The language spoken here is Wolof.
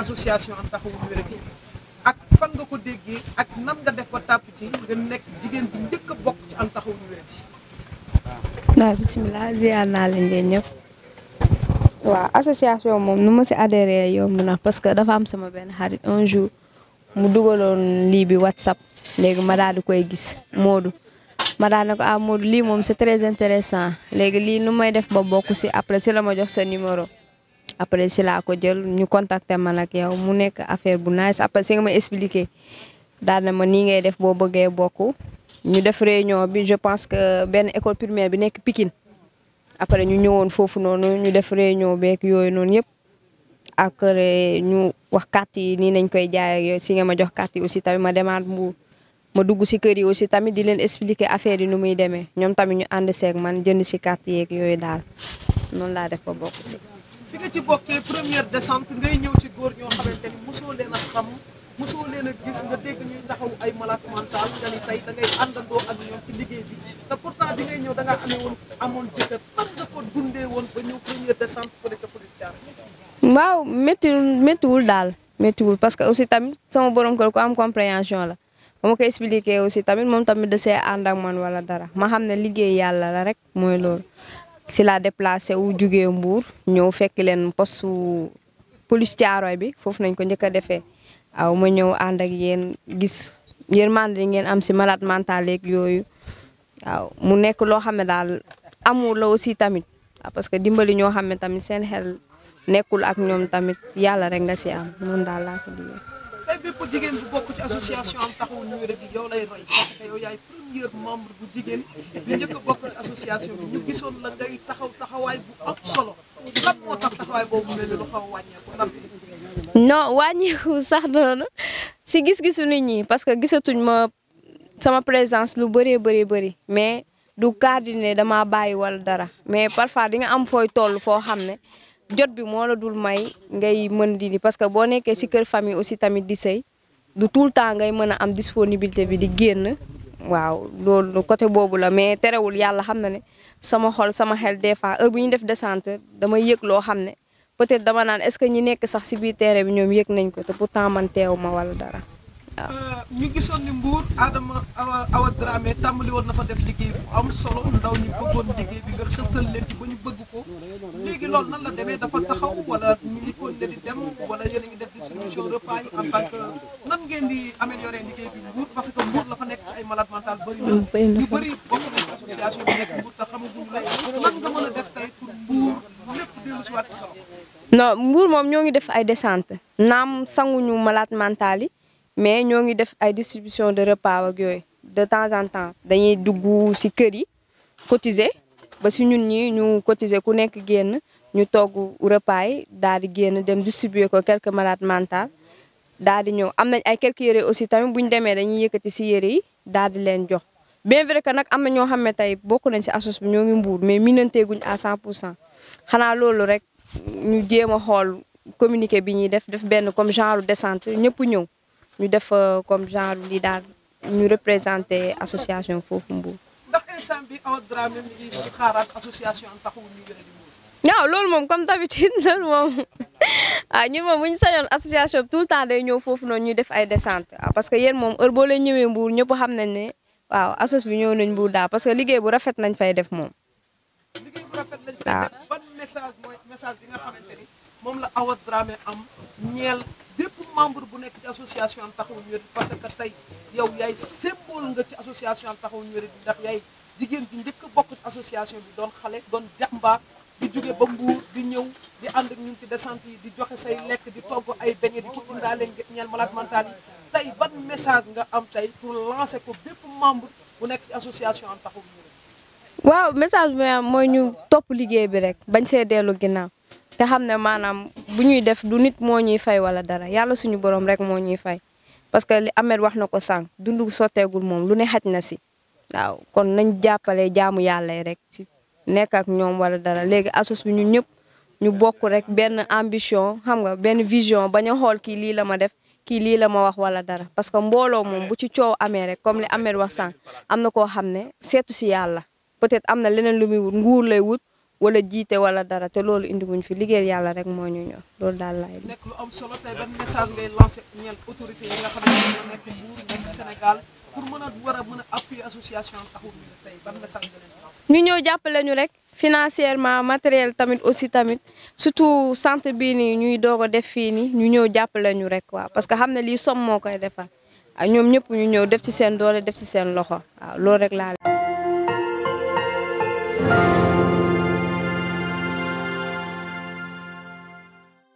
association Ànd Taxawu ñu wéradi ak fan nga ko déggee ak nan nga def ba tàpp ci nga nekk jigéen bi njëkk a bokk ci Ànd Taxawu ñu wéradi. waaw bisimilah ziar naa leen ñëpp. waaw association moom nu ma si adhéré yomb na parce que dafa am sama benn xarit un jour mu dugaloon lii bi WhatsApp léegi ma daal di koy gis Modou ma daal ne ko Modou lii moom c'est très intéressant léegi lii nu may def ba bokk si après si la ma jox sa numéro après si laa ko jël ñu contacté man ak yow mu nekk affaire bu nice après si nga ma expliqué daal na ma nii ngay def boo bëggee bokk ñu def réunion bi je pense que benn école primaire bi nekk Pikine après ñu ñëwoon foofu noonu ñu def réunion beeg yooyu noonu yëpp après ñu wax carte yi nii nañ koy jaay ak yooyu si nga ma jox carte yi aussi tamit ma demaat Mbour ma dugg si kër yi aussi tamit di leen expliquer affaire yi nu muy demee ñoom tamit ñu ànd seeg man jënd si carte yeeg yooyu daal noonu laa def ba bokk si. fi nga ci bokkee première descente ngay ñëw ci góor ñoo xamante ni mosoo leen a xam mosoo leen a gis nga dégg ñuy taxaw ay malade mental nga ni tey da ngay àndandoo ak ñoom ci liggéey bi te pourtant bi ngay ñëw da ngaa amoon jëkkër fan nga ko dundee woon ba ñëw première descente fële ca police jaar. waaw méttiwul daal méttiwul parce que aussi tamit sama borom kër ku am compréhension la ba ma ko expliqué aussi tamit moom tamit da see ànd ak man wala dara ma xam ne liggéey yàlla la rek mooy loolu. si la déplacé wu jugee Mbour ñëw fekk leen poste police Thiaroye bi foofu nañ ko njëkk a defee waaw ma ñëw ànd ak yéen gis yërmande ngeen am si malade mental yeeg yooyu waaw mu nekk loo xam ne daal amour la aussi tamit parce que dimbali ñoo xam ne tamit seen xel nekkul ak ñoom tamit yàlla rek nga si am noonu daal laa ko liggéey. tey bépp jigéen bu bokk ci association Ànd Taxawu ñu wéradi yow lay roy parce que yow yaay premier membre bu jigéen bu njëkk a bokk ci association bi ñu gisoon la ngay taxawaay bu am solo lan moo tax taxawaay boobu mel ni lu xaw a wàññeeku lan. non wàññeeku sax noonu si gis-gisu nit ñi parce que gisatuñ ma sama présence lu bëri mais du coordonné dama bàyyi wala dara mais parfois di nga am fooy toll foo xam ne. jot bi moo la dul may ngay mën di parce que boo nekkee ci kër famille aussi tamit di sëy du tout le temps ngay mën a am disponibilité bi di génn waaw loolu côté boobu la mais terewul yàlla xam na ne sama xol sama xel des fois heure bu ñu def descente damay yëg loo xam ne peut-être dama naan est-ce que ñi nekk sax ci biir terrain bi ñoom yëg nañ ko te pourtant man teew ma wala dara waaw. ñu gisoon ni Mbour Adama Awa Dramé tàmbali woon na fa def liggéey bu am solo ndaw ñi bëggoon liggéey bi nga xëttal leen ci ba ñu bëgg ko léegi loolu nan la demee dafa taxaw wala ñu ngi ko di dem wala yéen a ngi def distribution repas yi en tant que nan ngeen di améliorer liggéey bi Mbour parce que Mbour la fa nekk ci ay malade mental bëri na ñu bëri bokk nañ ci association bi nekk Mbour te xamaguñu la nan nga mën a def tey pour Mbour lépp dellu si waat ci solo. non Mbour moom ñoo ngi def ay descente naam sanguñu malade mental yi mais ñoo ngi def ay distribution de repas ak yooyu de temps en temps dañuy dugg ci kër yi cotiser ba ci ñun ñi ñu cotiser ku nekk génn ñu togg repas yi daal di génn dem distribuer ko quelques malades mentales daal di ñëw am nañ ay quelques yére aussi tamit bu ñu demee dañuy yëkkati ci yére yi daal di leen jox bien vrai que nag am na ñoo xam ne tey bokk nañ ci assos bi ñoo ngi Mbour mais minanteeguñ à 100% xanaa loolu rek ñu jéem a xool communiqué bi ñuy def benn comme genre descente ñëpp ñëw. ñu def comme genre lii daal ñu représenté association foofu Mbour. ndax instant bi Awa Dramé mi ngi xaaraat association Ànd Taxawu ñu wéradi Mbour. waaw loolu moom comme d'habitude loolu moom ñun moom bu ñu sañoon association tout le temps day ñëw foofu noonu ñuy def ay descente parce que yéen moom heure boo leen ñëwee Mbour ñëpp xam nañ ne waaw assos bi ñëw nañ Mbour daal parce que liggéey bu rafet nañ fay def moom. liggéey bu rafet lañ fay def ban message mooy message bi nga xamante ni moom la Awa Dramé am ñeel. bépp membre bu nekk ci association Ànd Taxawu ñu wéradi parce que tey yow yaay symbole nga ci association Ànd Taxawu ñu wéradi ndax yaay jigéen bi njëkk a bokk ci association bi doon xale doon jàmbaar di jóge ba Mbour di ñëw di ànd ak ñun ci descente yi di joxe say lekk di togg ay beñe di ko indaale ñeel malade mental yi tey ban message nga am tey pour lancer ko bépp membre bu nekk ci association Ànd Taxawu ñu wéradi. waaw message bi mooy ñu topp liggéey bi rek bañ see dellu ginnaaw. te xam ne maanaam bu ñuy def du nit moo ñuy fay wala dara yàlla suñu borom rek moo ñuy fay parce que li Ahmed wax na ko sànq dundu sotteegul moom lu ne xaj na si waaw kon nañ jàppale jaamu yàlla rek si nekk ak ñoom wala dara léegi assos bi ñun ñëpp ñu bokk rek benn ambition xam nga benn vision bañ a xool kii lii la ma def kii lii la ma wax wala dara parce que mbooloo moom bu ci coow amee rek comme li Ahmed wax sànq am na koo xam ne seetu si yàlla peut-être am na leneen lu muy wut nguur lay wut wala jiite wala dara te loolu indi wuñ fi liggéeyal yàlla rek moo ñu ñor loolu daal laay nekk lu am solo tey ban message ngay lancé ñeel autorité yi nga xam ne ñoo nekk Mbour nekk Sénégal pour mën a appuyer association taxawu ñu tey ban message nga leen lancé. ñu ñëw jàppale ñu rek financièrement matériel tamit aussi tamit surtout centre bii nii ñuy doog a def fii nii ñu ñëw jàppale ñu rek waaw parce que xam ne lii somme moo koy defar ñoom ñëpp ñu ñëw def ci seen doole def ci seen loxo waaw loolu rek laa